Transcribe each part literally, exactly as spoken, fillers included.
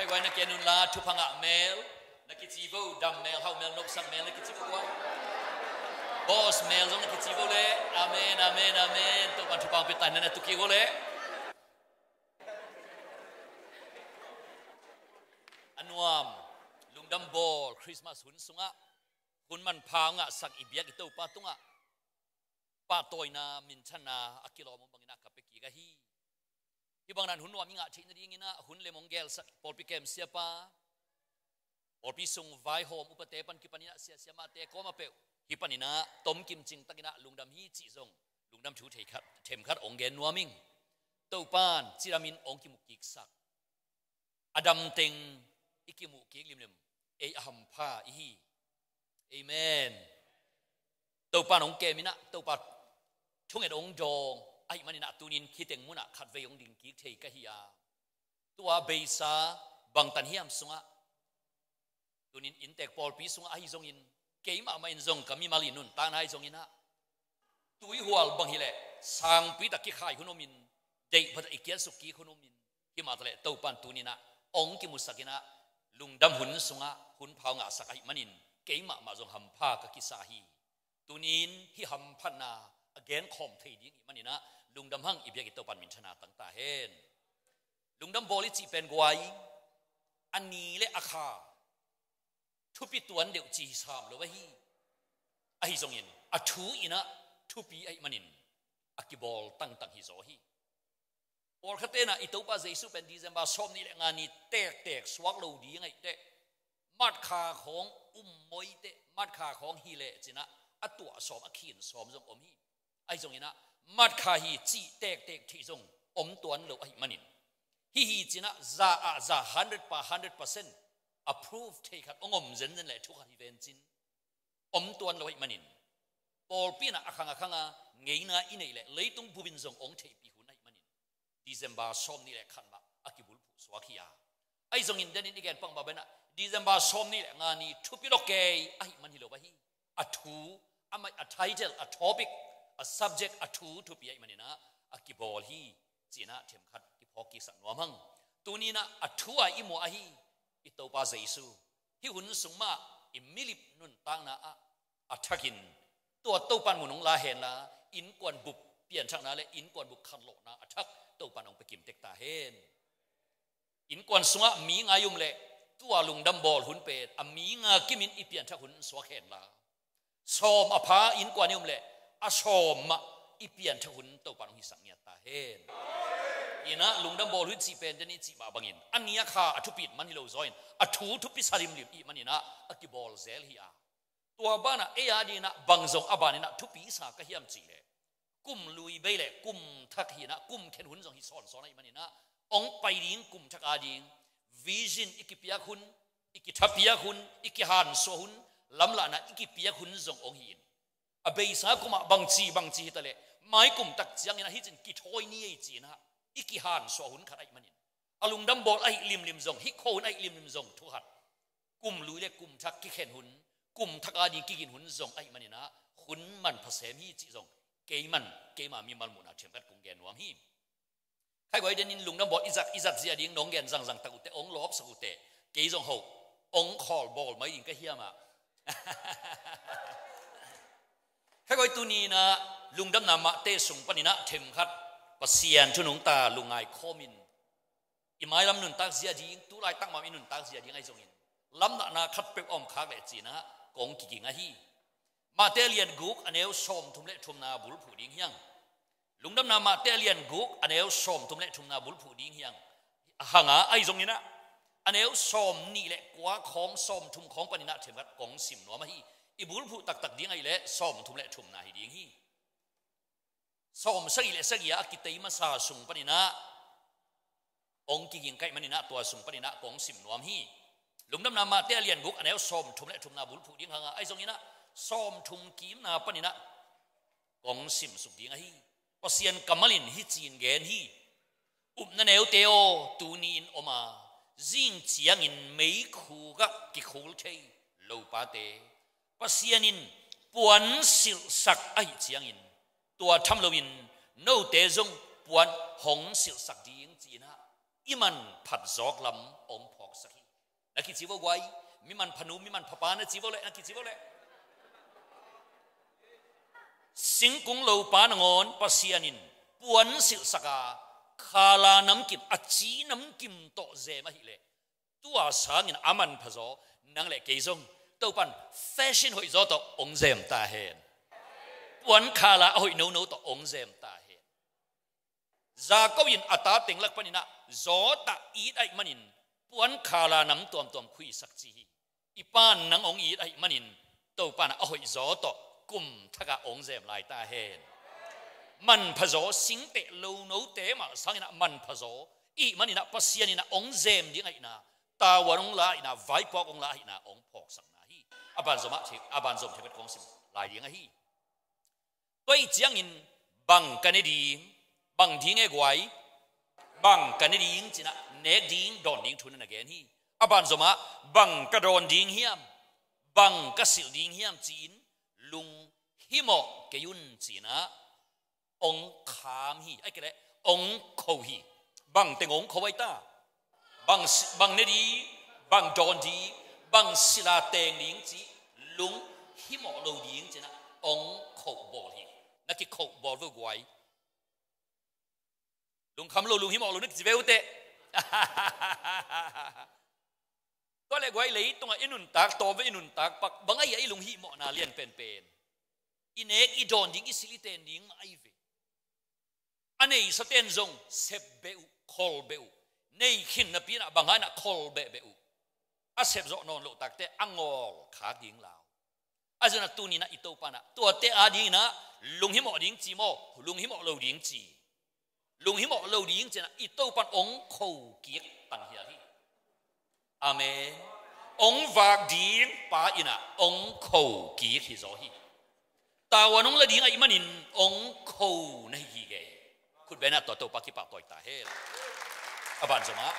Khaiguai na kian un la, thupha ngah mel na kici vo, dam mel, hau mel, nopsak mel na kici vo guai. Boss mel zong na kici vo le. Amen, amen, amen. Topan thupha hong pia ta hen, na tu kik vo le. A nuam, lungdam bawl Christmas hun sungah hun manpha ngahsak i biak i Topa tungah pahtawina, minthanna a kilawm uh bangin ah ka pia kik ahi. Hih bangin ah hun nuam i ngah theih nadingin ah hun lem hong gelsak pawlpi kem siapa, pawlpi sung vaihawm upate pan kipanin ah sia siamahte kawm a peuh hih panin ah tomkim cingtakin ah lungdam hi cih zong lungdam thu thei khat, themkhat hong gen nuam ing. Topan cidamin hong kimu kiksak, a dam teng i kimuh kik limlim, ei a hampha i hi. Amen. Topan hong kemin ah, Topa thunget hong dawng ahih manin ah tunin khiteng munah khatvei hong ding kik thei ka hi a, tua beisa bangtan hiam sungah, tunin inntek pawlpi sungah ahi zongin, keimahmah in zong ka mimal i nuntakna ahi zongin ah, tuihual bang hileh sangpi tak kikhai hun omin, deihpha tak i kiatsuk kik hun omin, himah taleh Topan tunin ah hong kimusakin ah lungdam hun sungah hun pha hong ngahsak ahih manin keimahmah zong hampha ka kisa hi. Tunin hih hamphatna a genkhawm thei ding ahih manin ah lungdam hang, i biak i Topan minthanna tang ta hen. Lungdam bawl i cih pen guai, a ni le a kha thupi tuan deuh ci hi sam lo ahi. Ahi zongin a thu in ah thupi ahih manin a kibawl tangtang hi zaw hi. Pawlkhatte in ah i Topa Jesu pen December sawmnih le nga ni tektek suak lo ding ahih teh, matkha khawng um moi teh, matkha khawng hi leh ci-in ah a tuah sawm, a khin sawm zong om hi. Ahi zongin ah matkha hi cih tektek theih zong om tuan lo ahih manin, hih hi ci-in ah za ah za, hundred pa hundred percent approve thei khat hong om zenzen leh thu khat hi ven cin, om tuan lo ahih manin, pawlpi in ah a khang a khang a ngeina i neih leh leitung bupin zong hong theihpih hun ahih manin, December sawmnih le khat mah a kibulphuh suak hi a. Ahi zongin denin i gen pak mah bangin ah December sawmnih le nga ni thupi lo kei ahih man hi lo ahi. A thu, a mai, a title, a topic, a subject, a thu thupi ahih manin ah a kibawl hi ci-in ah themkhat kiphawk kiksak nuam hang. Tunin ah a thu a i muh ahi i Topa Jesu hih hun sung mah i milip nuntakna ah a thakin, tua Topan mun hong la henla, innkuan bup pianthakna le innkuan bup khanlawhna a thak Topan hong pia kim tek ta hen. Innkuan sungah mi nga i um leh, tua lungdam bawl hun pen a mi nga kimin i pianthak hun suak henla, sawm a pha innkuan i um leh, a sawm mah i pianthak hun Topan hong hisak ngiat ta hen. Ina lungdam bawl hun cih pen denin cih mah bangin a ni a kha a thupit man hi lo zaw in, a thu thupi sa limlim ahih manin ah a kibawl zel hi a. Tua banah ei a dingin ah bang zong a banin ah thupi sa ka hiam cih leh, kum lui bei le kum thak hi-in ah kum khen hun zong hi sawnsawn ahih manin ah, hong pai ding kum thak a ding vision i kipiak hun, i kithapiak hun, i kihansuah hun, lamlahna i kipiak hun zong hong hi-in, a beisa kumah bangci bangci hi taleh mai kum tak ciangin ah hih cin kithawi ni ei ci-in ah i kihansuah hun khat ahih manin, a lungdam bawl ahih limlim zong, hih khua hun ahih limlim zong thu khat, kum lui le kum thak kikhen hun, kum thak a ding kigin hun zong ahih manin ah hun manpha sem hi cih zong keiman, keima mimal muhna themkhat kong gen nuam hi. Khaiguai denin lungdam bawl i zat, i zat zia ding nong gen zangzang tak uh teh, hong lawpsak uh teh, kei zong ho hong khawl bawl mai ding ka hiam ah. Khaiguai tunin ah lungdamna mahte sung panin ah themkhat Pasian thu nungta lungngai khawmin, i mailam nuntak zia ding, tu laitak mah i nuntak zia ding ahi zongin, lamlahna khat peuh a om khak leh ci-in ah kong kiging ahi. Mate a lian guk a neu sawmthum le thumna bulphuh ding hi hang. Lungdamna Mate a lian guk a neu sawmthum le thumna bulphuh ding hi hang. A hang a, ahi zongin ah a neu sawmnih le kua khawng, sawmthum khawng panin ah themkhat kong sim nuam ahi. I bulphuh taktak ding ahih leh sawmthum le thumna hi ding hi. Sawmsagih le sagih a kitei masa sung panin ah hong kiging ka hih manin ah tua sung panin ah kong sim nuam hi. Lungdamna Mate a lian guk a neu sawmthum le thumna bulphuh ding hang a, ahi zongin ah sawmthum kimna panin ah kong simsuk ding ahi. Pasian kammal in hih ci-in gen hi. Upna neute aw, tuni-in om a, zing ciangin meikhuk ah kikhul thei lopate, Pasian in puan silhsak ahih ciangin, tua tham loin note zong puan hong silhsak ding, ci-in ah i manphat zawk lam hong phawksak hi. Na kici vo guai, mi manpha nu, mi manpha pa na ci vo leh, na kici vo leh. Singkung lopa nangawn Pasian in puan silhsak a, khala namkim, a ci namkim tawh zem ahih leh, tua sangin a manpha zaw nang le kei zong Topan fashion hoih zaw tawh hong zem ta hen. Puan khala a hoih nono tawh hong zem ta hen. Jakob in a ta teng lak panin ah zawtah it ahih manin puan khala nam tuamtuam khuisak ci hi. I pan nang hong it ahih manin Topan ah a hoih zaw tawh kum thakah hong zem lai ta hen. Manpha zaw, singteh lo note mah sangin ah manpha zaw ihih manin ah Pasian in ah hong zem ding ahihna, tavuan hong la ahihna, vaipuak hong la ahihna hong phawksakna hi. A banzom ah thei, a banzom thei bet kong sim lai ding ahi. Tua ih ciangin bang ka ne ding, bang ding e guai, bang ka ne ding ci-in ah nek ding, dawn ding thu na gen hi. A banzom ah bang ka dawn ding hiam, bang ka silh ding hiam ci-in lunghimawh kei un ci-in ah hong kham hi, ahih kei leh hong kho hi. Bang teng hong kho ai ta? Bang si-, bang ne ding, bang dawn ding, bang silh a teng ding cih lunghimawh lo ding ci-in ah hong khoh bawl hi. Na kikhoh bawl vo guai. Lungkham lo, lunghimawh lo na kici ve uh teh. Tua leh guai, leitungah i nuntak, tawm ve i nuntak pak bang ahi a i lunghimawhna lian penpen? I nek, i dawn ding, i silh, i ten ding mah ahi ve. A neisa ten zong sep beh uh, khol beh uh. Nei khin napi-in ah bang hang in ah khol behbeh uh. A sep zawh nawn loh takteh a ngawl khak ding lau. A zun ah tuni-in ah i Topan ah tuate adingin ah lunghimawh ding ci maw, lunghimawh lo ding ci? Lunghimawh lo ding ci-in ah i Topan hong kho kik pan hial hi. Amen. Hong vak ding pa in ah hong kho kik hi zaw hi. Tavuan hong la ding ahih manin hong kho na hi hi kei. Khut beng in ah tua Topa kipahtawi ta hen. A banzom ah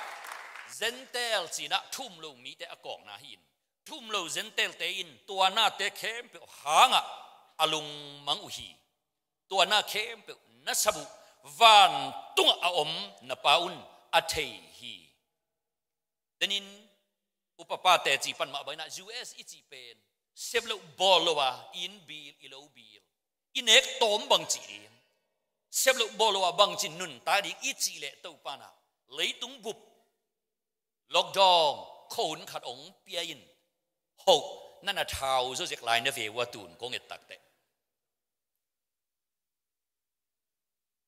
Gentile ci-in ah thu um lo mite a kawkna hi in, thu um lo Gentile-te in tua nate khempeuh hangah a lungmang uh hi. Tua na khempeuh na sap uh vantungah a om na Pa un a thei hi. Denin upa pa teci pan mah bangin ah U S i cih pen sep loh bawl lo a, i inn bil, i lo bil, i nek tawm bang ci ding, sep loh bawl lo a bang ci nuntak ding i cih leh Topan ah leitung bup lockdown, khuahun khat hong pia in, hoh, na na thau zaw zek lai na ve uh a, tun kong et takteh.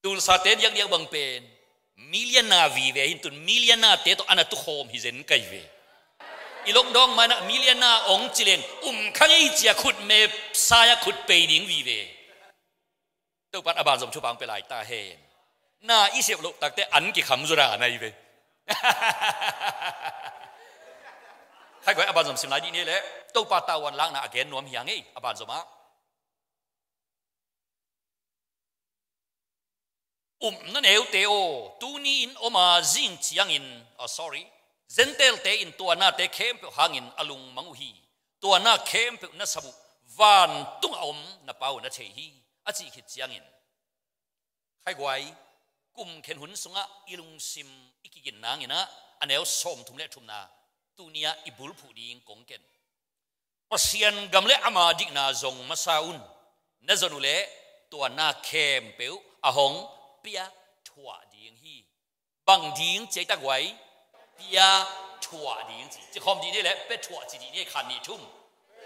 Tulsa-te diakdiak bang pen millionaire vive hi in, tun millionaire-te tawh a na tukhawm hi zen kai ve. I lockdown ma-in ah millionaire hong ci leng um kha ngei ci-a khut mep sai-a khut pei ding vive. Topan a banzom thupha hong pia lai ta hen. Na i sep loh takteh an kikham zaw dan ahi ve. Khai guai, a banzom sim lai dih ni leh Topa tavuan lakna a gen nuam hi hang ei, a banzom ah. Upna neute aw, tuni-in om a zing ciangin, oh, sorry, Gentile-te in tua nate khempeuh hangin a lungmang uh hi. Tua na khempeuh na sap uh vantungah a om na Pa un a thei hi, a cih khit ciangin, khai guai, kum khen hun sungah i lungsim i kigin nangin ah a neu sawmthum le thumna tuni-ah i bulphuh ding kong ken. Pasian gam le ama dikna zong masa un. Na zon uh leh tua na khempeuh a hong pia thuah ding hi. Bang ding ci ei ta guai? Pia thuah ding ci. Ci khawm dih ni leh pia thuah ci dih ni, khat nih thum.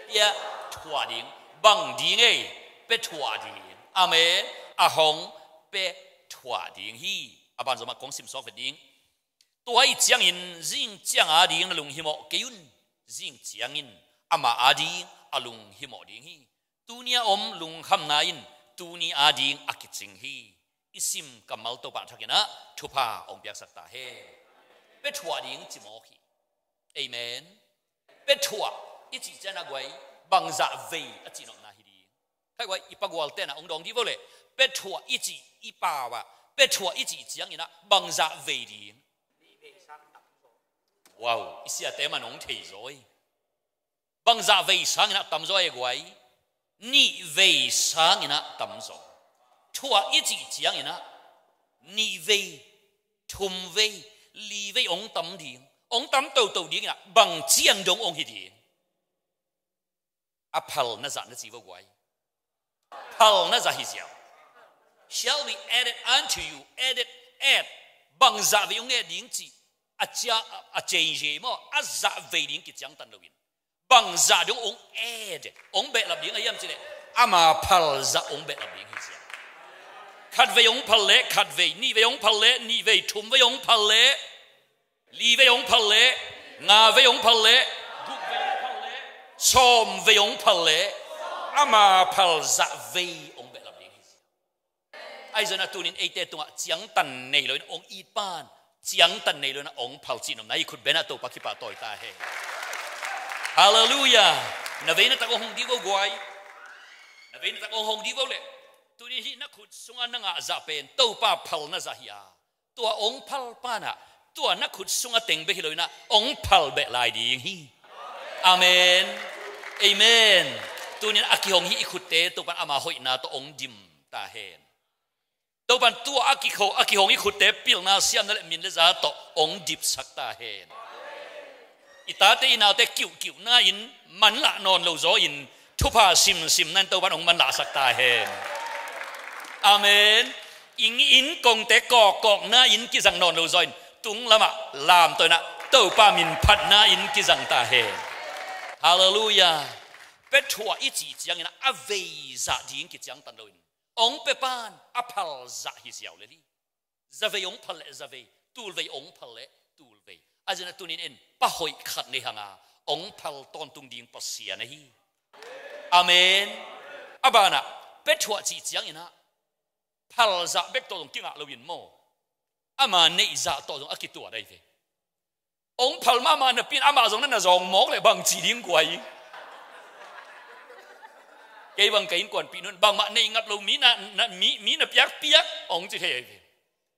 Pia thuah ding. Bang ding ei? Pia thuah ding. Amen. A hong pia thuah ding hi. A banzom ah kong sim sawk vet ding. Tua ahih ciangin zing ciang ading na lunghimawh kei un. Zing ciangin amah ading a lunghimawh ding hi. Tuni a om lungkhamna in tuni ading a kicing hi. I sim kammal Topa thak in ah thupha hong piaksak ta hen. Pia thuah ding ci mawk hi. Amen. Pia thuah i cih ciang a guai, bangzah vei a cih nopna hi ding. Khai guai, i pa gual ten ah hong dawng dih vo leh, pia thuah i cih i pau ah, pia thuah i cih ciangin ah bangzah vei ding. Wow, i siate man hong thei zaw hi. Bangzah vei sangin ah tam zaw e guai? Nih vei sangin ah tam zaw. Thuah i cih ciangin ah nih vei, thum vei, Li vei hong tam ding, hong tam toto ding inah bang ciang dong hong hi ding? A phalna zah na ci vo guai. Phalna zah hi ziau. Shall be added unto you, added, add. Bang zah vei hong et ding cih a cia, a change maw, a zah vei ding kiciangtan loin, bang zah dong hong add, hong behlap ding a hiam cih leh, ama phal zah hong behlap ding hi ziau. Khat vei hong phal leh khat vei, nih vei hong phal leh nih vei, thum vei hong phal leh li vei hong phal leh, nga vei hong phal leh, guk vei hong phal leh, sawm vei hong phal leh, ama phal zah vei hong behlap ding hi. Ahi zongin a tunin eite tungah ciangtan nei loin hong it pan, ciangtan nei loin hong phal cih nopna hi. Khut bengin Topa kipahtawi ta hen. Halleluiah. Na vei na tak hong hong dih vo guai. Na vei na tak hong hong dih vo leh, tunin hih na khut sungah na ngah zah pen Topa phalna zah hi a, tua hong phal panah, tua na khut sungah teng bek hi loinah hong phal beh lai ding hi. Amen. Amen. Tunin a kihong hih i khutte Topan ama hoihna tawh hong dim ta hen. Topan tua a kikho, a kihong i khutte pilna siamna le min le za tawh hong dipsak ta hen. I tate i naute kiuhkiuhna in manlah nawn lo zaw in, thupha simsimna in Topan hong manlahsak ta hen. Amen. Inn, inn kongte kawkkawkna in kizang nawn lo zaw in, tung lamah lamtawi inah Topa min phatna in kizang ta hen. Halleluiah. Pe thuah i cih ciangin a vei zah ding kiciangtan loin, hong pe pan a phal zah hi ziau lel hi. Zavei hong phal leh zavei, tulvei hong phal leh tulvei. Ahi zongin a tunin en, Pa hoih khat nei hang a, hong phal tawntung ding Pasian ahi. Amen. A banah, pe thuah cih ciangin ah, phal zah bek tawh zong kingah loin maw, ama neih zah tawh zong a kituat ahi ve. Hong phal mahmah napi in amah zong na na zawng mawk leh bang ci ding guai? Kei bang ka innkuanpih nu in bangmah neih ngap lo mi na, na, mi, mi na piakpiak hong ci thei ahi ve.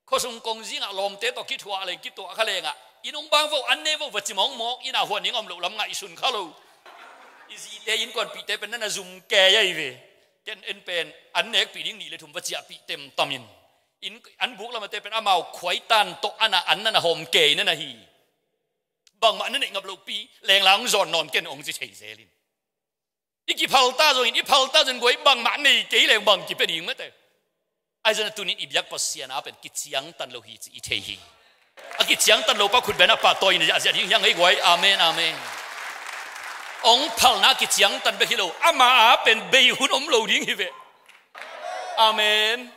Khuasung kong zingah lawmte tawh kithuah leng, kituah kha lengah, inn hong bang vo, an ne vo, va ci mawkmawk, innah huan ding a om loh lam ngaihsun kha lo. I zite innkuanpihte pen na na zum kei ahi ve. Ken en pen an nekpih ding nih le thum va ciahpih temtam in, inn, an buk lamate pen amau khuaitan tawh ana an na na hawm kei na na hi. Bangmah na neih ngap lohpi lengla hong zawn nawn ken hong ci thei zel in. I kiphal ta zongin, i phal ta zongin guai, bangmah nei kei leng bang kipia ding mate. Ahi zongin a tunin i biak Pasian a pen kiciangtan lo hi ci i thei hi. A kiciangtan lo pa khut bengin a pahtawi in a ziahziah ding hi hang ei guai. Amen, amen. Hong phalna kiciangtan bek hi lo, ama a pen bei hun om lo ding hi ve. Amen.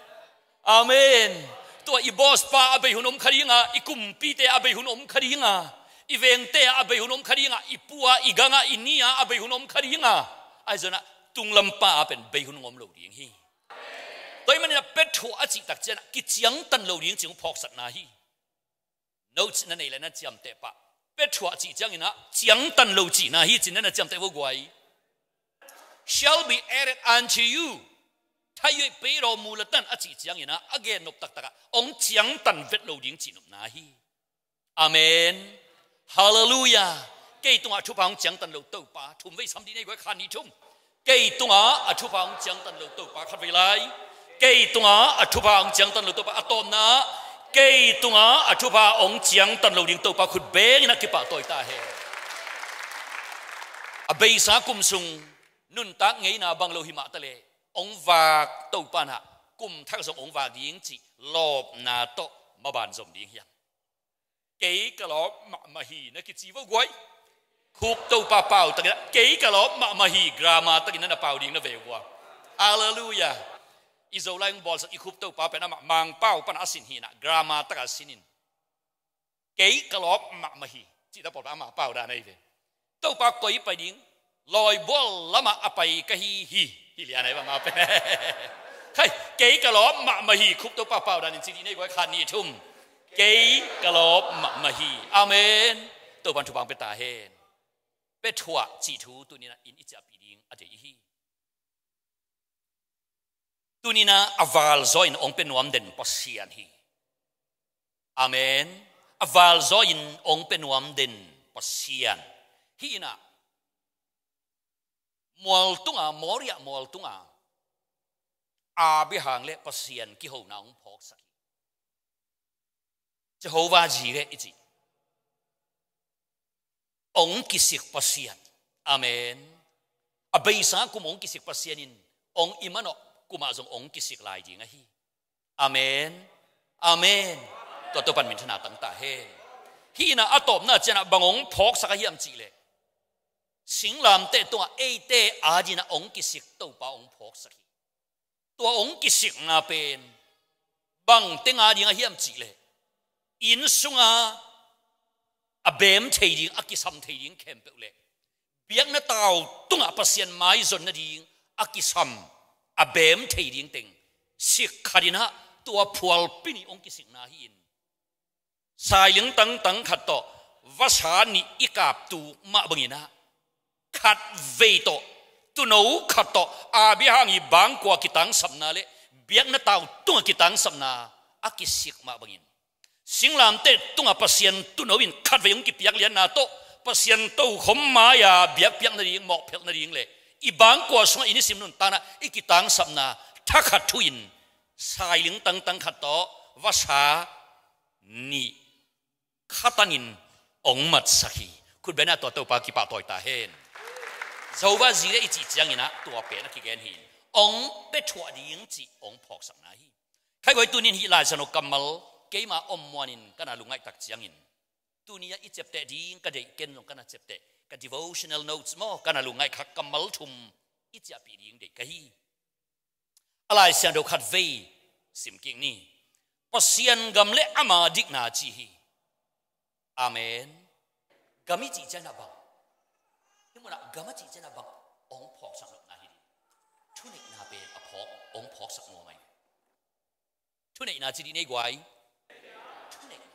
Amen. Tua i boss pa a bei hun om kha ding a, i kumpite a bei hun om kha ding a, i vengte a bei hun om kha ding a, i pu a, i gang a, i ni a, a bei hun om kha ding a. Ahi zongin a tunglam pa a pen bei hun om lo ding hi. Tua ahih manin a pe thuah a cih tak ciangin a kiciangtan lo ding cih hong phawksakna hi. Notes na neih leh na ciamteh pah. Pe thuah cih ciangin a ciangtan lo cihna hi cih na na ciamteh vo guai. Shall be added unto you. Thayoih pei raw mu la tan a cih ciangin a, a gen nop taktak a hong ciangtan vet lo ding cih nopna hi. Amen. Halleluiah. Kei tungah thupha hong ciangtan lo Topa, thum vei sam dih nei guai, khat nih thum. Kei tungah a thupha hong ciangtan lo Topa, khat vei lai. Kei tungah a thupha hong ciangtan lo Topa, a tawpna. Kei tungah a thupha hong ciangtan lo ding Topa khut bengin a kipahtawi ta hen. A beisa kum sung nuntak ngeina bang lo hi mah taleh, hong vak Topa in a kum thak zong hong vak ding cih lawpna tawh maban zom ding hi hang. Kei ka lawp mahmah hi na kici vo guai. Khup Topa pau takin a, kei ka lawp mahmah hi, grammar takin na na pau ding na veu guai. Halleluiah. I Zolai hong bawlsak i Khup Topa pen amah Mangpau pan a sin hi na, grammar tak a sin in. Kei ka lawp mahmah hi cih ta pawlpa amah pau dan ahi ve. Topa koi pai ding, lawibual lamah a pai ka hi hi. Hi lian ahi bang amah pen. Khai, kei ka lawp mahmah hi, Khup Topa pau danin ci dih nei guai, khat nih thum. Kei ka lawp mahmah hi. Amen. Topan thupha hong pia ta hen. Pe thuah cih thu tuni-in a in i ciahpih ding a deih hi. Tuni-in a val zaw in hong pia nuam den Pasian hi. Amen. A val zaw in hong pia nuam den Pasian hi. Ina mual tunga, Moria mual tunga Abraham le Pasian kihona hong phawksak hi. Jehovah Jireh i cih, hong kisik Pasian. Amen. A beisa kum hong kisik Pasian in hong i manawh kumah zong hong kisik lai ding ahi. Amen. Amen. Tua Topan minthanna tangta hen. Hih inah a tawpna cianah bang hong phawksak a hiam cihleh, singlamteh tungah eite adinah hong kisik Topa hong phawksak hi. Tua hong kisikna pen bang teng ading a hiam cihleh, inn sunga a bem thei ding, a kisam thei ding khempeuh le biakna tau tungah Pasian maizon nading a kisam, a bem thei ding teng sik khat inah tua phualpi nih hong kisikna hi-in, sailing tangtang khat tawh vasa nih i kaptuk mah banginah khat vei tawh, tuuno khat tawh Abraham i bangkua kitangsapna le biakna tau tungah kitangsapna a kisik mah bangin, singlamteh tungah Pasian tuuno in khat vei hong kipiak lianna tawh Pasian tokhom mai-a biakpiak nading, mawhphelh nading le i bangkua sungah i nisim nuntakna i kitangsapna thakhat thu-in sailing tangtang khat tawh vasa nih khatangin hong matsak hi. Khutbetna tua Topa kipahtawi ta hen. Jehovah Jireh i cih cianginah tua pen a kigen hi-in, hong pia thuah ding cih hong phawksakna hi. Khaiguai, tunin hih Lai Siangtho kammal keima om muanin ka na lungngaih tak ciangin, tuni-ah i ciapteh ding ka deih, ken zong ka na ciapteh, ka devotional notes maw, ka na lungngaih khak kammal thum i ciahpih ding deih ka hi. A Lai Siangtho khat vei sim kik ni. Pasian gam le ama dikna ci hi. Amen. Gam i cih cianginah bang? Hih munah gam a cih cianginah bang hong phawksak nopna hi ding? Thuneihna pen a phawk, hong phawksak nuam ahi. Thuneihna ci dih nei guai. Thuneihna.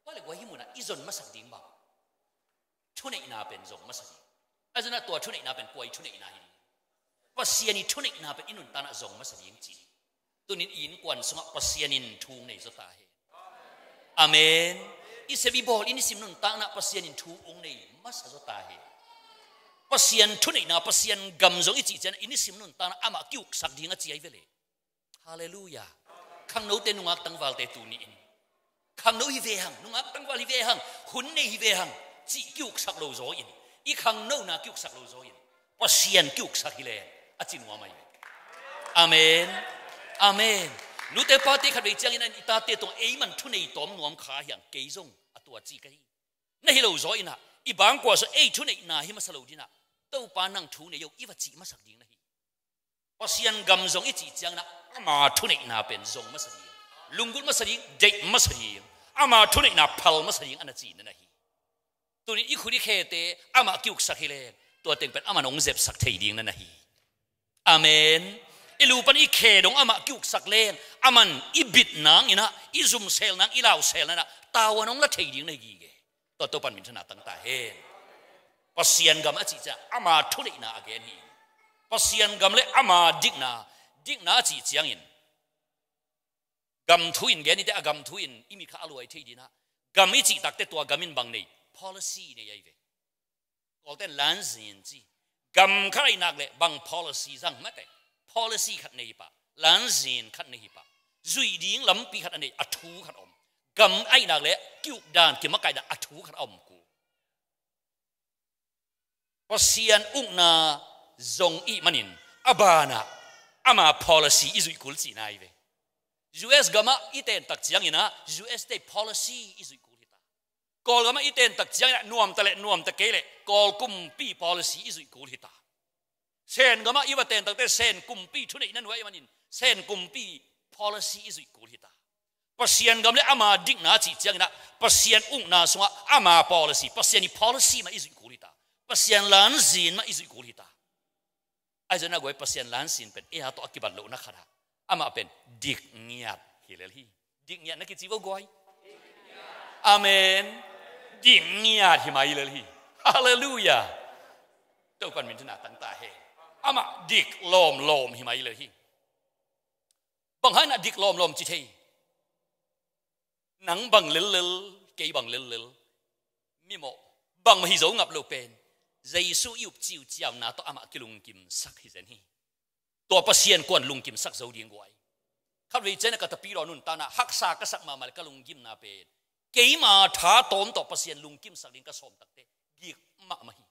Tua le guai, hih munah i zon masak ding bang? Thuneihna pen zong masak ding. A zon ah tua thuneihna pen kua i thuneihna hi ding? Pasian i thuneihna pen i nuntakna zong masak ding ci. Tunin i innkuan sungah Pasian in thu hong nei zaw ta hen. Amen. I sep i bawl, i nisim nuntakna Pasian in thu hong nei masa zaw ta hen. Pasian thuneihna, Pasian gam zong i cih cianginah i nisim nuntakna amah ki-uksak ding a ci ahi ve le. Halleluiah. Khangnote, nungak tangvalte, tuni-in khangno hi ve hang, nungak tangval hi ve hang, hun nei hi ve hang cih ki-uksak lo zaw-in, i khangnona ki-uksak lo zaw-in, Pasian ki-uksak hi leng a ci nuam ahi ve. Amen. Amen. Nute pate, khat vei ciangin i tate tawh ei man thunei tawm nuam kha hi hang, kei zong a tua ci ka hi. Na hi lo zaw-inah i bangkua sungah ei thuneihna hi masa lo dinah, Topa nang thu nei o, i va cih masak ding na hi. Pasian gam zong i cih cianginah ama thuneihna pen zong masa ding, lunggulh masa ding, deih masa ding, ama thuneihna phal masa ding a na ci na na hi. Tunin i khut i khete amah ki-uksak hi leng, tua teng pen aman hong zepsak thei ding na na hi. Amen. I lu pan i khe dong amah ki-uksak leng, aman i bit nanginah, i zumsel nang, i lausel nanginah tavuan hong la thei ding na hi gige. Tua Topan minthanna tang ta hen. Pasian gam a cih ciang ama thuneihna a gen hi. Pasian gam le ama dikna, dikna a cih ciangin gam thu in gen i te, a gam thu in i mit kha a luai thei dinah, gam i cih takte tua gam in bang nei? Policy nei ahi ve. Kawlten lanzin ci. Gam khat ahih nak le bang policy zang mate? Policy khat nei hi pah, lanzin khat nei hi pah. Zuih ding lampi khat a nei, a thu khat a om. Gam ahih nak le ki-uk dan, kimakaih dan, a thu khat a om kul. Pasian ukna zong i hih manin a banah ama policy i zuih kul cihna ahi ve. U S gamah i ten tak cianginah U S te policy i zuih kul hi ta. Kawlgamah i ten tak cianginah nuamta le nuamta kei le Kawl kumpi policy i zuih kul hi ta. Sen gamah i va ten takte Sen kumpi thuneihna nuai ahih manin Sen kumpi policy i zuih kul hi ta. Pasian gam le ama dikna cih cianginah Pasian ukna sungah ama policy, Pasian i policy mah i zuih kul hi ta. Pasian lanzin mah i zuih kul hi ta. Ahi zongin a guai, Pasian lanzin pen ei a tawh a kibat lohna khatah amah pen dik ngiat hi lel hi. Dik ngiat na kici vo guai. Amen. Dik ngiat hi mai lel hi. Halleluiah. Topan minthanna tang ta hen. Amah dik lawmlawm hi mai lel hi. Bang hang inah dik lawmlawm ci thei? Nang bang lellel, kei bang lellel, mimawh bangmah hi zo ngap lo pen Jesu i up ciuciauna tawh amah kilungkimsak hi zen hi. Tua Pasian kuan lungkimsak zo ding guai. Khatvei ciangin ka tapidaw nuntakna haksa ka sak mahmah le ka lunggimna pen Keima tha tawm tawh Pasian lungkimsak ding ka sawm takteh gik mahmah hi.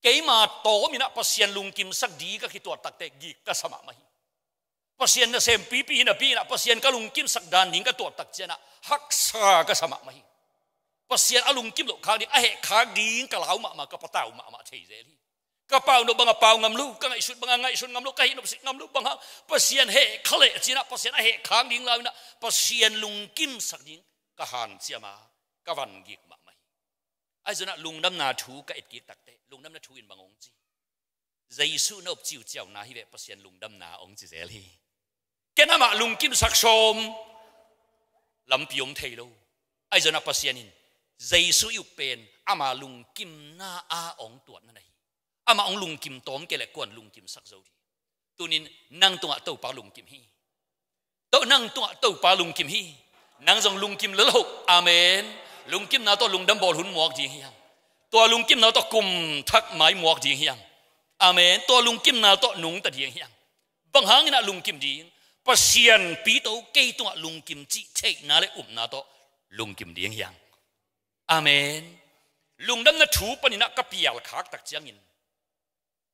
Keima tawm inah Pasian lungkimsak ding ka kituat takteh gik ka sa mahmah hi. Pasian nasem pipi hi napi inah Pasian ka lungkimsak dan ding ka tuat tak cianah haksa ka sa mahmah hi. Pasian a lungkim loh khak ding, a heh khak ding ka lau mahmah, ka patau mahmah thei zel hi. Ka pau nop bangah pau ngam lo, ka ngaihsut bangah ngaihsut ngam lo, ka hih nop sik ngam lo bangah Pasian heh kha leh cinah Pasian a heh khak ding lau inah Pasian lungkimsak ding ka hanciam a, ka van gik mahmah hi. Ahi zongah lungdamna thu ka etkik takteh lungdamna thu in bang hong ci? Jesu na up ciuciauna hi veh, Pasian lungdamna hong ci zel hi. Ken amah lungkimsak sawm lampi om thei lo. Ahi zongah Pasian in Jesu i up pen ama lungkimna a hong tuatna na hi. Amah hong lungkim tawm kei leh kuan lungkimsak zo ding? Tunin nang tungah Topa lungkim hi. Toh nang tungah Topa lungkim hi. Nang zong lungkim lel hoh. Amen. Lungkimna tawh lungdam bawl hun muak ding hiam? Tua lungkimna tawh kum thak mai muak ding hiam? Amen. Tua lungkimna tawh nungta ding hiam? Bang hangin ah lungkim ding? Pasian pito kei tungah lungkim cih theihna le upna tawh lungkim ding hiam? Amen. Lungdamna thu panin ah ka pial khak tak ciangin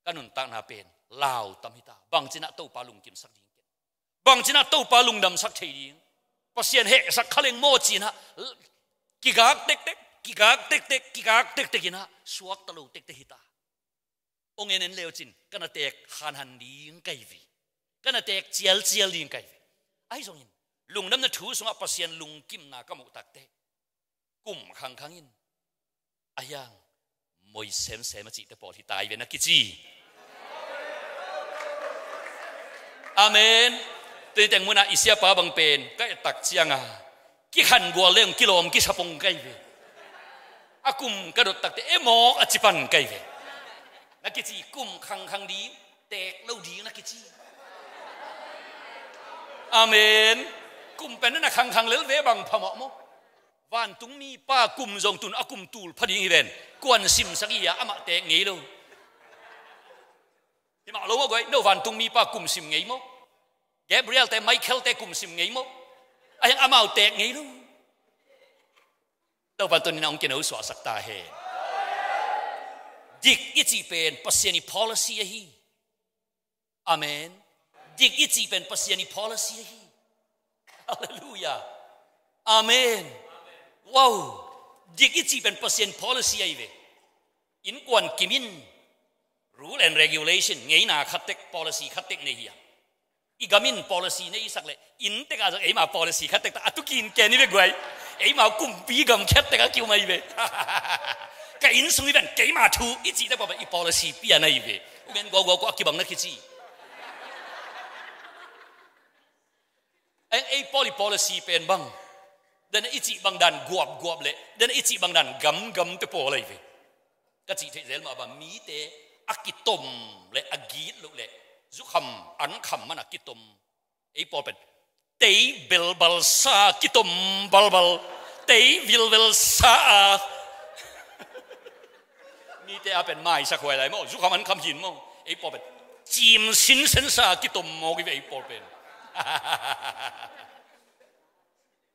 ka nuntakna pen lau tam hi ta. Bangci inah Topa lungkimsak ding ken? Bangci inah Topa lungdamsak thei ding? Pasian hehsak kha leng maw ci inah kigak tektek, kigak tektek, kigak tektek inah suakta lo tektek hi ta. Hong en en leu cin ka na teek hanhan ding ka hi ve. Ka na teek cialcial ding ka hi ve. Ahi zongin lungdamna thu sungah Pasian lungkimna ka muh takteh kum khangkhang in a hiang moi semsem a cihte pawl hi ta hi ve na kici. Amen. Tui teng munah i siapa bang pen ka et tak cianga kikhan gual leng kilawm kisapong ka hi ve. A kum ka dot takte e mawk a cipan ka hi ve. Na kici kum khangkhang ding, teek lo ding na kici. Amen. Kum pen na khangkhang lel ve bang phamawh maw? Vantung mipa kum zong tun a kum tul pha ding hi ven. Kuan simsak hi a, amah teek ngei lo. Himah lo maw guai, no vantung mipa kum sim ngei maw? Gabriel te, Michael te kum sim ngei maw? A hiang amau teek ngei lo. Topa tunin a hong kino suahsak ta hen. Dik i cih pen Pasian i policy ahi. Amen. Dik i cih pen Pasian i policy ahi. Halleluiah. Amen. Wow. Dik i cih pen Pasian policy ahi ve. Innkuan kimin rule and regulation, ngeina khattek, policy khattek nei hiam? I gamin policy nei isak leh inntekah zong eima policy khattek ta a tukin ken i ve guai. Eima kumpi gam khattek a kium ahi ve. Ka inn sung i ven keima thu i cihte pawh i policy pian ahi ve. Umen guaguak a kibang na kici. Ei, ei pawl i policy pen bang, dan i cih bang dan guapguap le dan i cih bang dan gamgam te pawl ahi ve. Ka cih theih zel mah bang, mite a kitom le a git loh le zukham ankham man a kitom. Ei pawl pen tei belbal sa kitom balbal, tei vilvel sa a. Mite a pen maisak huai lai maw, zukham ankham hin maw. Ei pawl pen cim sinsen sa kitom mawk i ve ei pawl pen.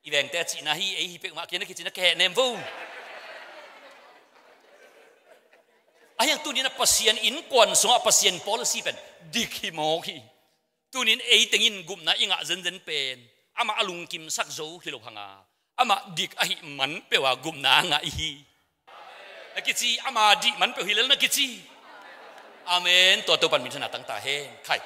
I vengte a cihna hi, ei hi pek mah kei na kicina kehnem vo. A hiang tunin a Pasian innkuan sungah Pasian policy pen dik hi mawk hi. Tunin ei tengin gupna i ngah zenzen pen amah a lungkimsak zo hi lo hanga, amah dik ahi man peuh a gupna a ngah i hi. Na kici, ama dih man peuh hi lel na kici. Amen. Tua Topan minthanna tang ta hen. Khai.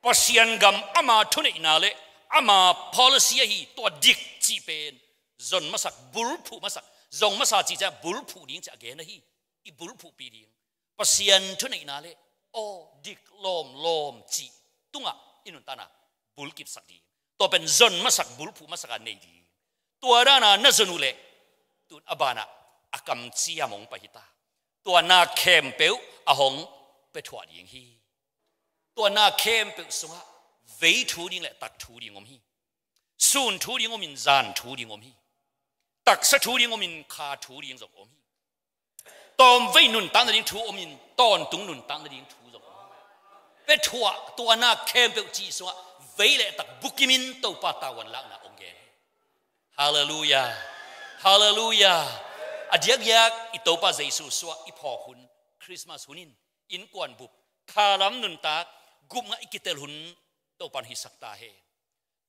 Pasian gam ama thuneihna le ama policy ahi tua dik cih pen zon masak, bulphuh masak, zong masa cih ciah bulphuh ding ciah gen ahi. I bulphuhpi ding. Pasian thuneihna le aw dik lawmlawm cih tungah i nuntakna bulkipsak ding. Tua pen zon masak, bulphuh masak a nei ding. Tua dana na zon uh leh tun a banah a kamciam hong pai hi ta. Tua na khempeuh a hong pia thuah ding hi. Tua na khempeuh sungah vei thu ding le tak thu ding om hi. Sun thu ding om in zan thu ding om hi. Taksa thu ding om in kha thu ding zong om hi. Tawmvei nuntak nading thu om in tawntung nuntak nading thu zong om hi. Pia thuah tua na khempeuh cih sungah vei le tak bukim in Topa tavuan lakna hong gen hi. Halleluiah. Halleluiah. A diakdiak i Topa Jesu suah i phawk hun, Christmas hun in innkuan bup, khalam nuntak, gupngah i kitel hun Topan hisak ta hen.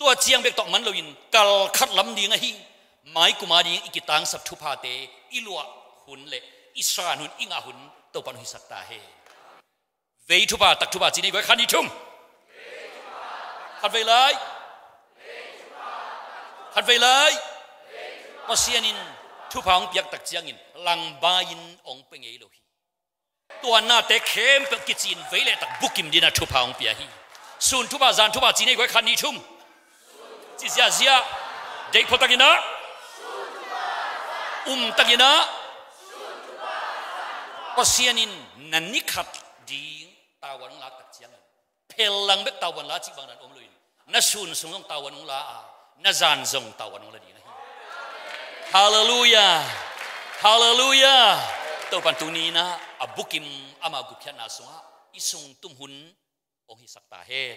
Tua ciang bek tawh man loin kal khat lam ding ahi, mai kum a ding i kitangsap thuphate i luah hun le i san hun, i ngah hun Topan hisak ta hen. Vei thupha, tak thupha ci ni, guai, khat, nih, thum. Khat vei lai. Khat vei lai. Pasian in thupha hong piak tak ciangin langbai-in hong pia ngei lo hi. Tua nate khempeuh kici-in vei le tak bukim dingin thupha hong pia hi. Sun thupha, zan thupha ci ni, guai, khat, nih, thum. Ci ziahziah. Deih phuatak in ah, um tak in ah, Pasian in na ni khat ding tavuan hong lak tak ciangin, phel lang bek tavuan la cih bang dan om loin, na sun sung zong tavuan hong la a, na zan zong tavuan hong la ding ahi. Halleluiah. Halleluiah. Topan tuni in ah a bukim ama gupkhiatna sungah i sung tum hun hong hisak ta hen.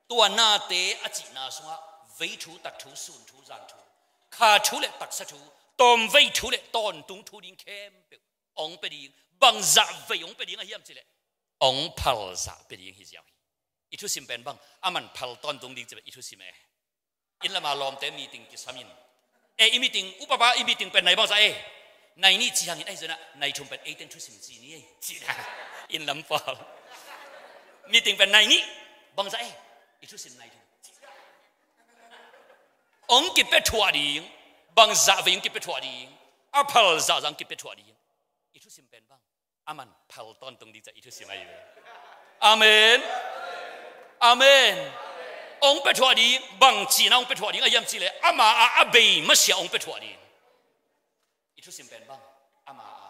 Tua nate a cihna sungah vei thu, tak thu, sun thu, zan thu, kha thu le taksa thu, tawmvei thu le tawntung thu ding khempeuh hong pia ding. Bangzah vei hong pia ding a hiam cih leh, hong phal zah pia ding hi ziau hi. I thusim pen bang, aman phal tawntung ding ci pen i thusim e. Inn lama lawmte meeting kisam in, e, i meeting, upapa, i meeting pen nai bangzah e, nai nih ci hangin, ahi zongin ah nai thum pen eite in thusim ci ni e, ci na. Inn lam pau. Meeting pen nai nih, bangzah e, i thusim nai thum. Hong kipia thuah ding, bangzah vei hong kipia thuah ding, a phal zahzah hong kipia thuah ding. I thusim pen bang, aman phal tawntung ding ci-a i thusim ahi ve. Amen. Amen. Hong pia thuah ding, bang cihna hong pia thuah ding a hiam cih leh, ama a, a bei masiah hong pia thuah ding. I thusim pen bang, ama a,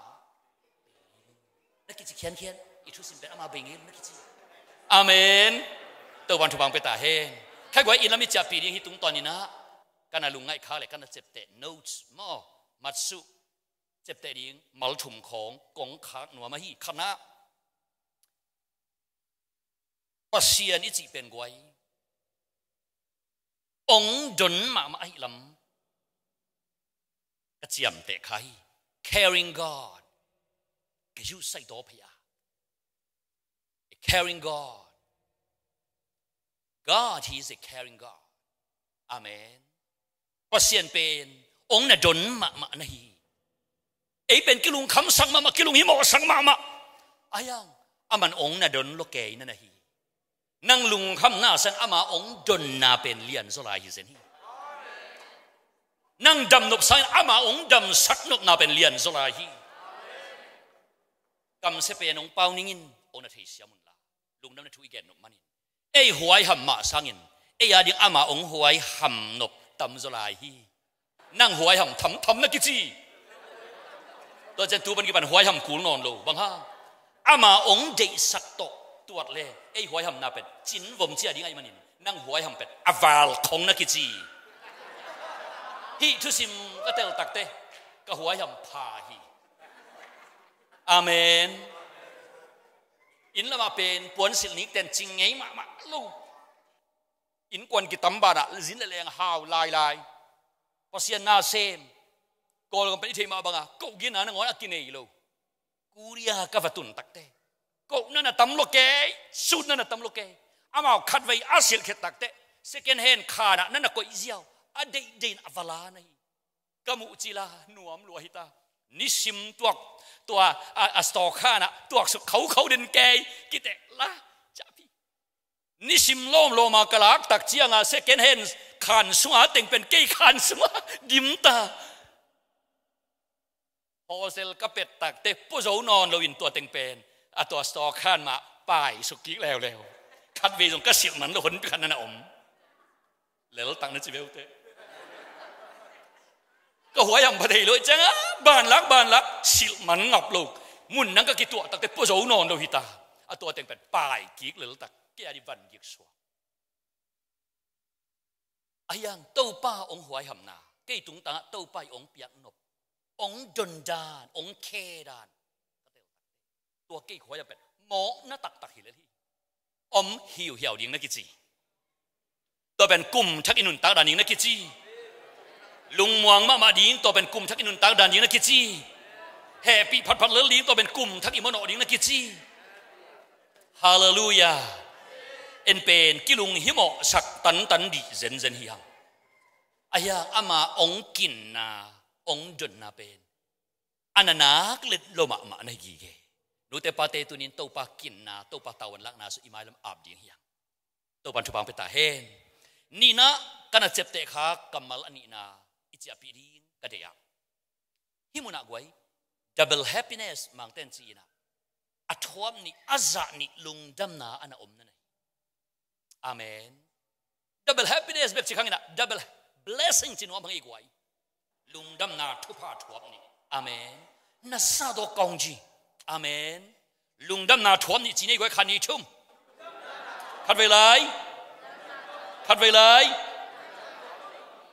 na kici khiankhian, i thusim pen ama bei ngei na kici. Amen. Topan thupha hong pia ta hen. Khai guai, inn lam i ciahpih ding hi tungtawn in ah, ka na lungngaih khak le ka na ciapteh notes maw, matsuh, ciapteh ding mal thum khawng kong khak nuam ahi. Khatna, Pasian i cih pen guai, hong don mahmah ahih lam ka ciamteh kha hi. Caring God. Ka yu sai daw phei a, a caring God. God, He is a caring God. Amen. Pasian pen hong na don mahmah na hi. Ei pen kilungkhamsak mahmah, kilunghimawhsak mahmah. Ahi hang, aman hong na don lua kei na na hi. Nang lungkhamna sang ama hong donna pen lianzaw lai hi zen hi. Nang damnop sangin ama hong damsak nopna pen lianzaw lai hi. Kamsia pen hong pau ning in, hong na theisiam un la. Lungdamna thu i gen nop manin, ei huaiham mah sangin, ei a ding ama hong huaiham nop tamzaw lai hi. Nang huaiham thamtham na kici. Tua ciang tu pan kipan huaiham kul nawn lo. Bang hang? Ama hong deihsak tawh tuat le ei huaihamna pen cinvom cia ding ahih manin, nang huaiham pen a valkhong na kici. Hih thusim ka tel takte, ka huaiham pha hi. Amen. Inn lamah pen puansilh nikten cing ngei mahmah lo. Innkuan kitam banah zin le leng hau lailai. Pasian nasem. Kawlgam pen i theih mah banga, koh gina nangawn a kinei lo. Korea ka va tun takte, kohna na tam lua kei, sutna na tam lua kei. Amau khatvei a silh khet takte, second hand khanah na na koih ziau, a deihdeih in a va la na hi. Ka muh cila nuam lua hita. Nisim tuak, tua, a, a store khanah tuaksuk khaukhau den kei, kiteh la. Ciahpi. Nisim lawmlawma ka lak tak cianga second hand khan sunga teng pen kei khan sunga dimta. Wholesale ka pet takte puazo nawn loin tua teng pen a tua store khan mah paisuk kik leuleu. Khatvei zong ka silh man lo, honpi khat na na om. Leltak na ci beute. Ka huaiham pha thei lo i cianga, banlak, banlak, silh man ngap lo. Mun nang ka kituah takte puazo nawn lo hita. A tua teng pen pai kik leltak. Kei a di van gik suak. Ahi hang Topa hong huaihamna, kei tungtangah Topa i hong piak nop, hong don dan, hong khe dan, tua kei khuai a pen mawhna taktak hi lel hi. Om hiuhiau ding na kici. Tua pen kum thak i nuntak dan ding na kici. Lungmuang mahmah ding, tua pen kum thak i nuntak dan ding na kici. Hehpih phatphat lel ding, tua pen kum thak i mawhnawh ding na kici. Halleluiah. En pen kilunghimawhsak tantan dih zenzen hi hang. Ahi hang ama hong kinna, hong donna pen a na nak let lo mahmah na hi gige. Nute pate, tunin Topa kinna, Topa tavuan lakna sung i mailam ap ding hi hang. Topan thupha pia ta hen. Nihna, ka na ciapteh kha kammal a nihna i ciahpih ding ka deih ah, hih munah guai, double happiness Mangte'n ci-in ah, a thuap nih, a zah nih lungdamna a na om na hi. Amen. Double happiness bek ci khang in ah, double blessing ci nuam hang i guai. Lungdamna thupha thuap nih. Amen. Na sa dawk kong ci. Amen. Lungdamna thuap nih ci nei guai, khat, nih, thum. Khat vei lai. Khat vei lai.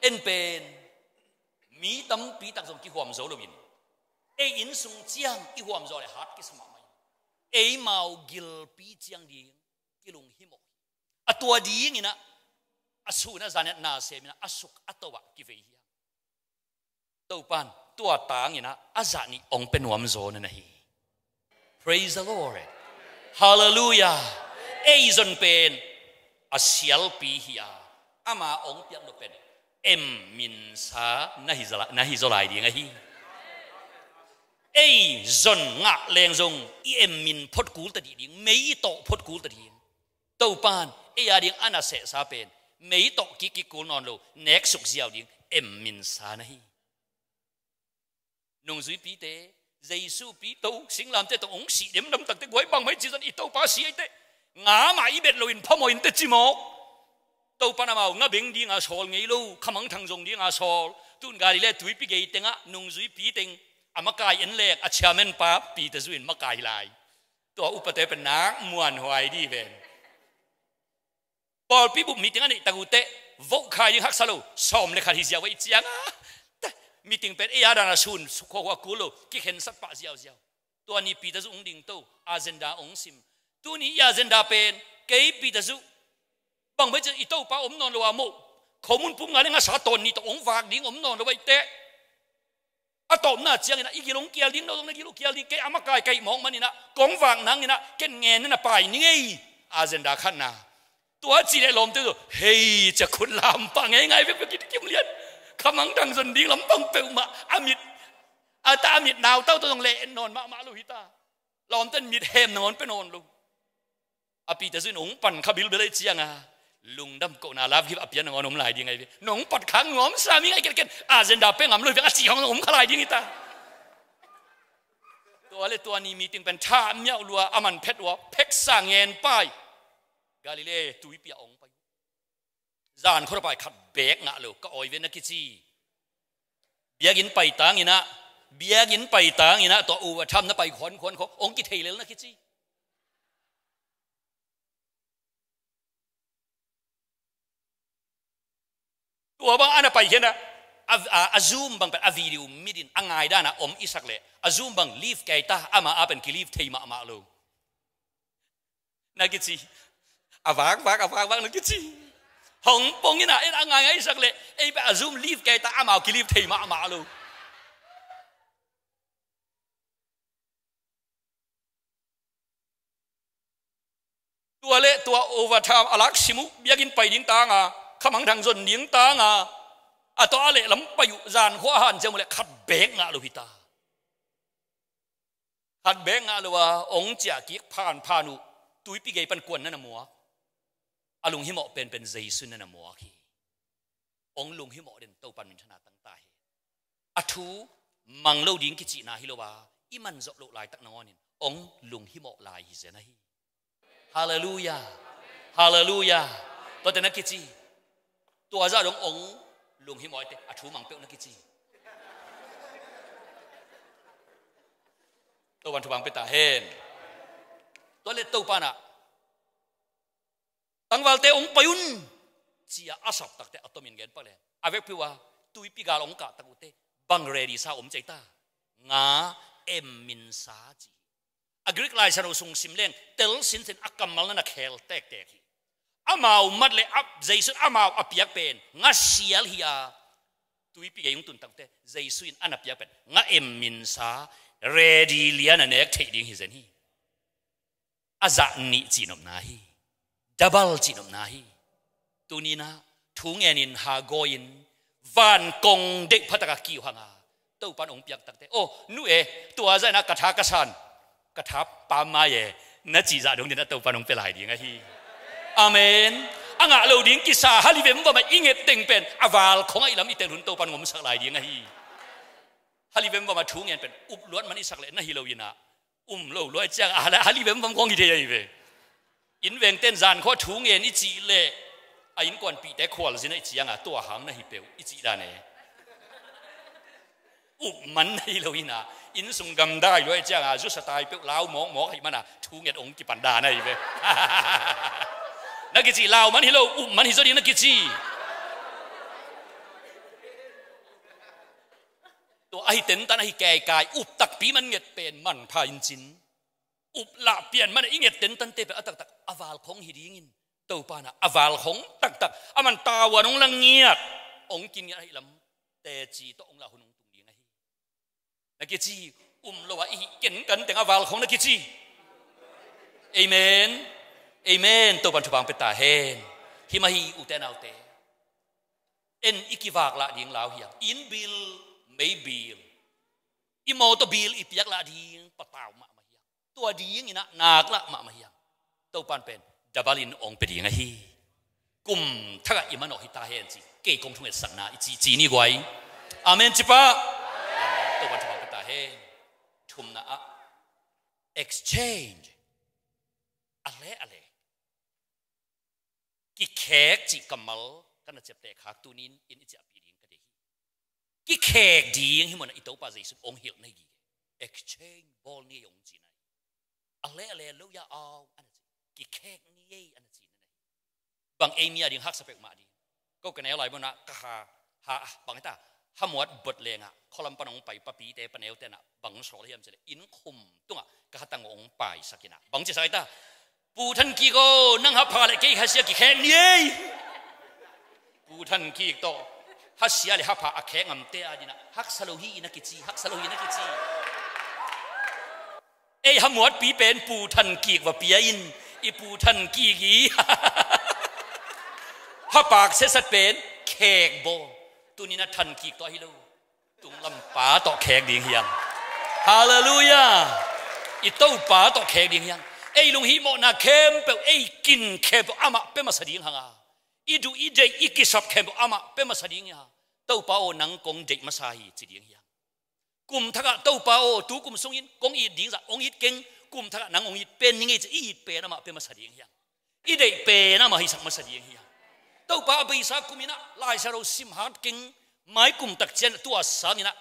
En pen mi tampi tak zong kihuam zo loin, ei inn sung ciang i huam zaw leh hat kisa mahmah in, eimau gilpi ciang ding kilunghimawh hi. A tua dingin ah, a sun a zan in ah na sem in ah, a suk a to ah kivei hi hang. Topan tua tangin ah a zah nih hong pia nuam zaw na hi. Praise the Lord. Halleluiah. Ei zon pen a sialpi hi a, ama hong piak nop pen em minsa na hi zaw lai, na hi zaw lai ding ahi. Ei zon ngah leng zong i em min phot kul ta dih ding, mei i tawh phot kul ta ding. Topan ei a ding a na sehsa pen mei tawh kikkik kul nawn lo, nek suk ziau ding em minsa na hi. Nungzuipite, Jesu pi to, singlamteh tawh hong sih demdam takte guai, bang mah i cih zong i Topa si ei teh, nga mah i bet loin phamawh in teh ci mawk. Topan amau nga beng dinga sawl ngei lo, khamangthang zong dinga sawl. Tun Galilee tuipi gei tengah nungzuipi teng a makai en leng, a chairman pa Peter Zu in makai lai. Tua upate pen nak muanhuai dih ven. Pawlpi bup meeting a neih tak uh teh, vote khai ding haksa lo, sawm le khat hi ziau a i ciang a. Meeting pen ei a dan a sun khuakhua kul lo, kikhensat pah ziauziau. Tua ni Peter Zu hong ding to, agenda hong sim. Tuni i agenda pen, kei Peter Zu, bang bai ciang i Topa om nawn lo a moh, khomun pum nga le ngasa tawn ni tawh hong vak ding om nawn lo a i teh, a tawpna ciangin ah i gil hong kial ding, no zong na gil hong kial ding, kei a makai ka hih mawk manin ah kong vak nangin ah ken ngen na na pai ning ei. Agenda khatna. Tua ci leh lawmte tawh hei cia khut lam pah ngeingai vekvek i kim lian. Khamangthang zon ding lampang peuhmah a mit, a ta a mit nautau tawh zong leh en nawn mahmah lo hi ta. Lawmte in mit hem nangawn pia nawn lo. A Peter Zu in hong pan kha bilbel a i ciang a, lungdam kohna love gift a pia nangawn om lai ding ahi ve. Nong pat khak nuam sa mi ngai ken ken, agenda pia ngam lo hi veng a cih hong om kha lai ding hi ta. Tua le tua ni meeting pen tha miauh lua, a man phet ua, pheksa ngen pai. Galilee tuipi ah hong pai. Zan khua pai khat beek ngah lo, ka awi ve na kici. Biakinn pai tangin ah, biakinn pai tangin ah, tua uva tham na pai khuankhuan khawng hong kithei lel na kici. Tua bang a na pai hian ah, a, a, a Zoom bang pen a video mitin a ngaidan ah om i sak leh, a Zoom bang live kei ta, ama a pen ki live thei mahmah lo. Na kici. A vakvak, a vakvak na kici. Hong pong in ah, en a ngaingai sak leh, ei pen a Zoom live kei ta, amau ki live thei mahmah lo. Tua le tua overtime a lak sim uh, biakinn pai ding tanga, khamangthang zon ding tanga, a tua a leh lam pai uh, zan khua a han ciam uh leh khat beek ngah lo hi ta. Khat beek ngah lo a, hong ciah kik phanphan uh, tuipi gei pan kuan na na muak. A lunghimawh penpen Jesu na na muak hi. Hong lunghimawh den Topan minthana tangta hi. A thu mang lo ding kicihna hi lo a, i man zawh loh laitak nangawnin hong lunghimawh lai hi zen ahi. Halleluiah. Halleluiah. Tuate na kici. Tua zah dong hong lunghimawh ite, a thu mang peuh na kici. Topan thupha pia ta hen. Tua le Topan ah tangvalte hong pai un, ci-a a sap takte a tomin gen pak le. A vekpi uh a tuipi gal hong kah tak uh teh bang ready sa om ci ei ta. Nga em minsa ci. A Greek Lai Siangtho sung sim leng tel sinsin a kammal na na khel tektek hi. Amau mat le a Jesu in amau a piak pen nga sial hi a, Tuipi gei hong tun takte Jesu in a na piak pen ngah em minsa, ready lian a nek theih ding hi zen hi. A zah nih cihnopna hi. Double cihnopna hi. Tuninah thu ngenin hagawi-in van kong deih phataka kiu hanga Topan hong piak takte, oh, nu e, tua zainah ka tha ka san, ka tha pam mai e, na cih zah dong dinah Topan hong pia lai ding ahi. Amen. A ngah lo ding kisa hali vemvama i nget teng pen a valkhong a i lam i tel hun Topan hong omsak lai ding ahi. Hali vemvama thu ngen pen up luat man i sak leh na hi lo inah um lo luai ciang a hali vemvam khong hi thei ahi ve. Inn vengten zan khua thu ngen i cih leh a innkuanpihte khualzin a i cianga tua hang na hi peuh i cih dan e. Up man na hi lo inah inn sung gamdai luai cianga zusa tai peuh lau mawkmawk ahi mana thu nget ong kipan dan ahi ve. Na kici lau man hi lo, up man hi zaw ding na kici. Tua ahi tentan ahi kaikai up takpi man nget pen manpha in cin. Up lah pian mana i nget tentante pen a taktak a valkhong hi dingin Topa na a valkhong taktak a man tavuan hong la ngiat hong kingiat ahi lam teci tawh hong la hun hong tung ding ahi. Na kici um lo a i hih kenkan teng a valkhong na kici. Amen. Amen. Topan thupha hong pia ta hen. Himah hi ute naute. En i kivak lah ding lau hiang. Inn bill, mei bill, i mawtaw bill i piak lah ding patau mahmah hiang. Tua dinginah nak lah mahmah hiang. Topan pen double in ong pia ding ahi. Kum thakah i manawh hi ta hen ci. Kei kong thungetsakna i ci ci ni guai. Amen ci pah. Amen. Topan thupha hong pia ta hen. Thumna ah exchange. A le a le. Kikhek cih kammal ka na ciapteh khak tunin in i ciahpih ding ka deih hi. Kikhek ding hi mawna i Topa Jesu ong hilh na hi gige. Exchange bawl ni ei ong ci na hi. A le a le lo ya au ana ci. Kikhek ni ei ana ci na hi. Bang ei mi a ding haksa peuhmah ding. Ko ka neu lai mawna ka ha ha bang heta hamuat bot lengah khualam pan ong pai papite paneute na bang sawl hiam cileh inn khum tungah ka hatang ong paisak inah bang ci sak heta. Pu Than Kik aw, nang hapha le kei hasia kikhek ni ei. Pu Than Kik tawh hasia le hapha a khek ngamte a dinah haksa lo hi na kici, haksa lo hi na kici. Ei hamuatpi pen Pu Than Kik va pia in i Pu Than Kik i hapak setsat pen khek bawl. Tunin a Than Kik tawh ahi lo. Tunglampa tawh khek ding hiam? Halleluiah. I Topa tawh khek ding hiam? Ei lunghihmawhna khempeuh, ei kin khempeuh amah pia masa ding hanga. I duh i deih i kisap khempeuh amah pia masa ding hiam? Topa aw, nang kong deih masa hi ci ding hiam? Kum thakah Topa aw, tu kum sungin kong it ding zah ong it keng. Kum thakah nang ong it pen ni ngei ci, i it pen amah pia masa ding hiam? I deih pen amah hisak masa ding hiam? Topa a beisa kuminah Lai Siangtho sim hat keng. Mai kum takcian tua sanginah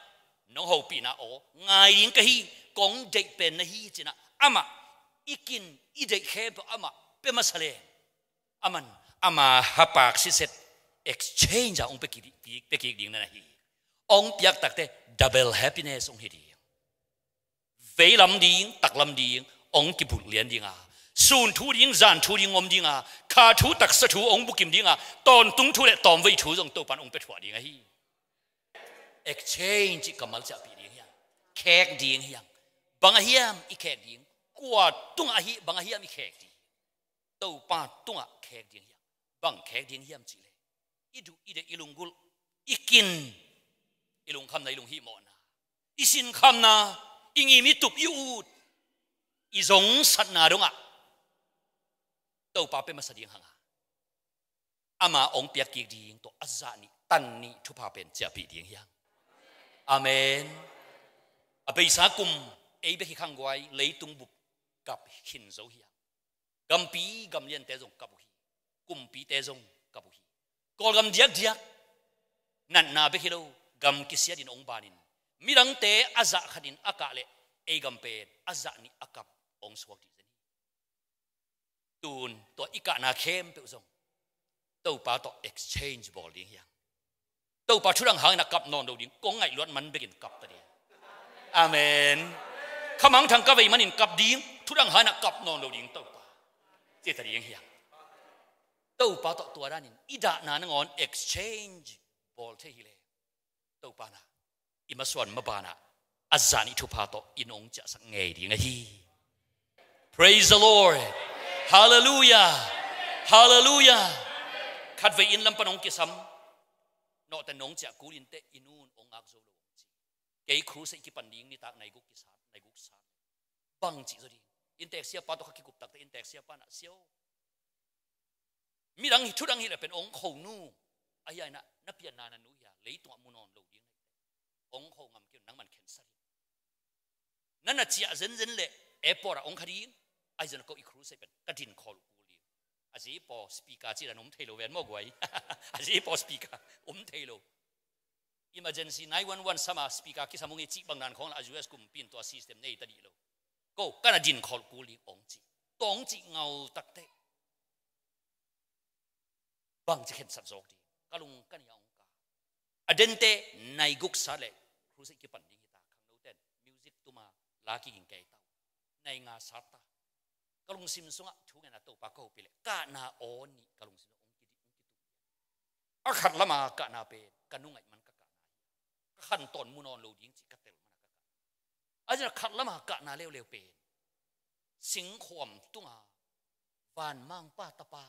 nong hopihna aw ngai ding ka hi. Kong deih pen na hi cinah amah i kin i deih khempeuh amah pia masa le. Aman ama hapak sitset exchange a ong pia kik ding na hi. Ong piak takte double happiness ong hi ding. Veilam ding, taklam ding ong kibulh lian dinga, sun thu ding, zan thu ding om dinga, kha thu taksa thu ong bukim dinga, tawntung thu le tawmvei thu zong Topan ong pia thuah ding ahi. Exchange cih kammal ciahpih ding hiang. Khek ding hiang. Bang a hiam i khek ding? Kua tungah ahi bang a hiam i khek ding? Topa tungah khek ding hiang. Bang khek ding hiam cihleh i duh i deih i lunggulh i kin i lungkhamna i lunghihmawhna i sinkhamna i ngim i tup i ut i zongsatna dongah Topa pia masa ding hanga ama ong piak kik ding tawh a zah nih tan nih thupha pen ciahpih ding hiang. Amen. A beisa kum ei bek hi khangguai leitung bup kap khin zo hiang. Gampi gamliante zong kap uh hi. Kumpite zong kap uh hi. Kawlgam diakdiak natna bek hi lo, gam kisiatin ong banin midangte a zah khatin a kah leh ei gam pen a zah nih a kap ong suak dih zen hi. Tun tua i kahna khempeuh zong Topa tawh exchange bawl ding hiang. Topa thudang hangin a kap nawn lo ding, kong ngaih luat man bekin kap ta ding. Amen. Khamangthang ka vei manin kap ding, thudang hangin a kap nawn lo ding Topa. Ci ta ding hiang. Topa tawh tua danin i dahna nangawn exchange bawl thei hileh Topa in ah i masuan mabanah a zan i thupha tawh i nong ciahsak ngei ding ahi. Praise the Lord. Hallelujah. Hallelujah. Khatvei inn lam pan hong kisam, nawhte nong ciah kul inteh i nun hong ngak zo lo hong ci. Kei crusade kipan ding nitak nai guk kisat, nai guk sat. Bang cih zaw ding. Inntek siapa tawh kha kikup takte inntek siapa in ah, "Sia aw, midang hi, thudang hi leh pen hong kho nu ahi a, inah na pianna na nu hi a, leitungah mu nawn lo ding, hong kho ngam kei un, nangman khensat in. Na na ciah zenzen leh airport ah hong kha ding, ahi zong ko i crusade pen ka din khol kul ding." A zi paw speaker cih dan om thei lo ven maw guai. A zi paw speaker om thei lo. Emergency nine one one sama speaker kisam ung i cih bang dan khawng lah a U S kumpi in tua system nei ta dih lo. Ko ka na din khol kul ding hong ci. Tua hong cih ngau takte bang ci khensat zawk ding. Ka lung ka nia hong ka. A dente nai guk sat leh crusade kipan ding hi ta, khangnoten music tuma la kiging kei ta. Nai nga sat ta. Ka lungsim sungah thu ngen a, Topa ka hopih leh kahna aw nih ka lungsim sungah hong kidih, hong kituk. A khat lama kahna pen ka nungaih man ka kahna hi. Ka khantawn mu nawn lo ding cih ka tel man a ka kahna. A zina khat lama kahna leuleu pen singkhuam tunga vanmangpa tapa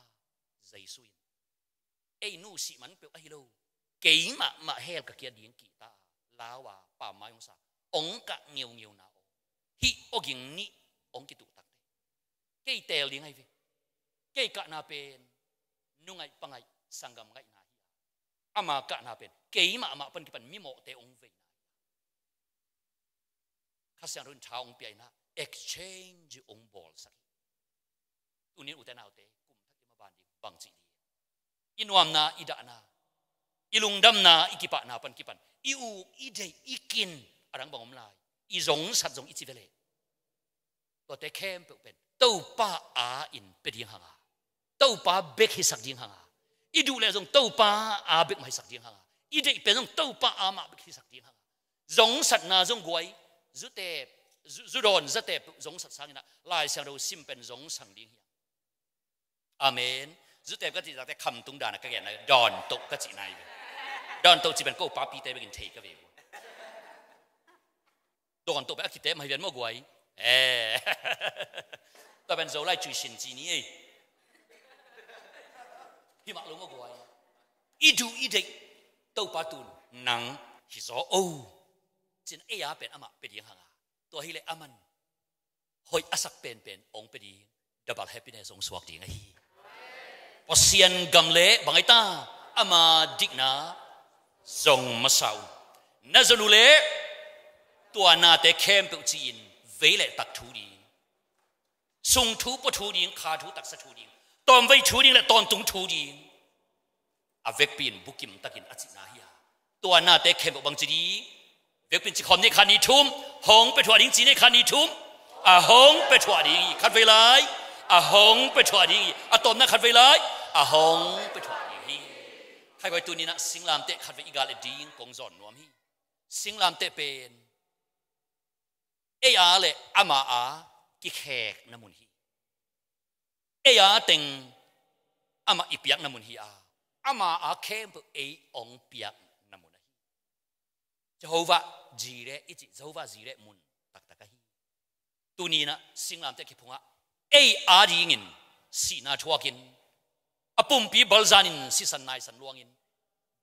Jesu in, "Ei nu sih man peuh ahi lo, keimah mah hell ka kiat ding," kihta a, lau a, pammaih hong sa, hong kah ngeungeuna aw, hih awging nih hong kituh takte. Kei teel ding ahi ve. Kei kahna pen nungaih pangaih sanggam ngaihna hi a, ama kahna pen keimah mah pan kipan mimawhte hong veina hi a. Kha Siangtho in tha hong pia inah exchange hong bawlsak hi. Tunin ute naute, kum thak i maban ding bang cih ding? I nuamna, i dahna, i lungdamna, i kipahna pan kipan i uk, i deih, i kin, a dang bang om lai, i zongsat zong i ci ve leh, tuate khempeuh pen Topa a in pia ding hang a, Topa bek hisak ding hang a, i duh leh zong Topa a bek mah hisak ding hang a, i deih pen zong Topa a mah bek hisak ding hang a, zongsatna zong guai, zutep, zu, zu dawn zatep zongsat sangin ah Lai Siangtho sim pen zongsang ding hi a. Amen. Zutep ka cih takte khamtung dan a ka gen a, dawntoh ka cih nai ve. Dawntoh cih pen ko papite bekin thei ka ve uh. Dawntoh pen a kitep mah hi ven maw guai. Eh. Tua pen Zolai cuisin ci ni ei. Hi mah lo maw guai. I duh i deih Topa tun nang hi zaw o, cin ei a pen amah pia ding hang a, tua hileh aman hoih a sak penpen hong pia ding, double happiness hong suak ding ahi. Pasian gam le bang ai ta, ama dikna zong masa un. Na zon uh leh tua nate khempeuh ci-in vei le tak thu ding, sung thu pua thu ding, kha thu taksa thu ding, tawmvei thu ding le tawntung thu ding. A vekpi in bukim takin a cihna hi a, tua nate khempeuh bang ci ding? Vekpi in ci khawm ni khat ni thum, hong pia thuah ding ci ni khat ni thum, a hong pia thuah ding hi. Khatvei lai a hong pia thuah ding hi. A tawpna khatvei lai a hong pia thuah ding hi. Khaikoi tuninah singlamteh khatvei i gal et ding kong zawn nuam hi. Singlamteh pen ei a le ama a kikhekna mun hi. Ei a teng amah i piakna mun hi a, ama a khempeuh ei hong piakna mun ahi. Jehovah Jireh i cih, Jehovah Jireh mun taktak ahi. Tuninah singlamteh kiphungah ei a dingin sihna thuakin, a pumpi balzanin sisan naisan luangin,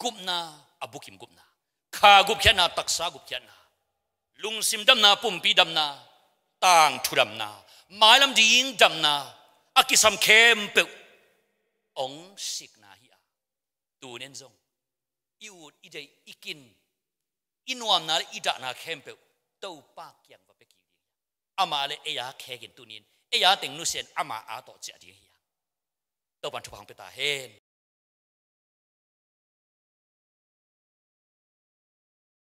gupna, a bukim gupna, kha gupkhiatna, taksa gupkhiatna, lungsim damna, pumpi damna, tangthu damna, mailam ding damna, a kisam khempeuh hong sikna hi a, tunin zong i ut, i deih, i kin, i nuamna le i dahna khempeuh Topa kiang va pia kik ding hi a, ama le ei a khekin tunin ei a teng nusian ama a tawh ciah ding hi a. Topan thupha hong pia ta hen.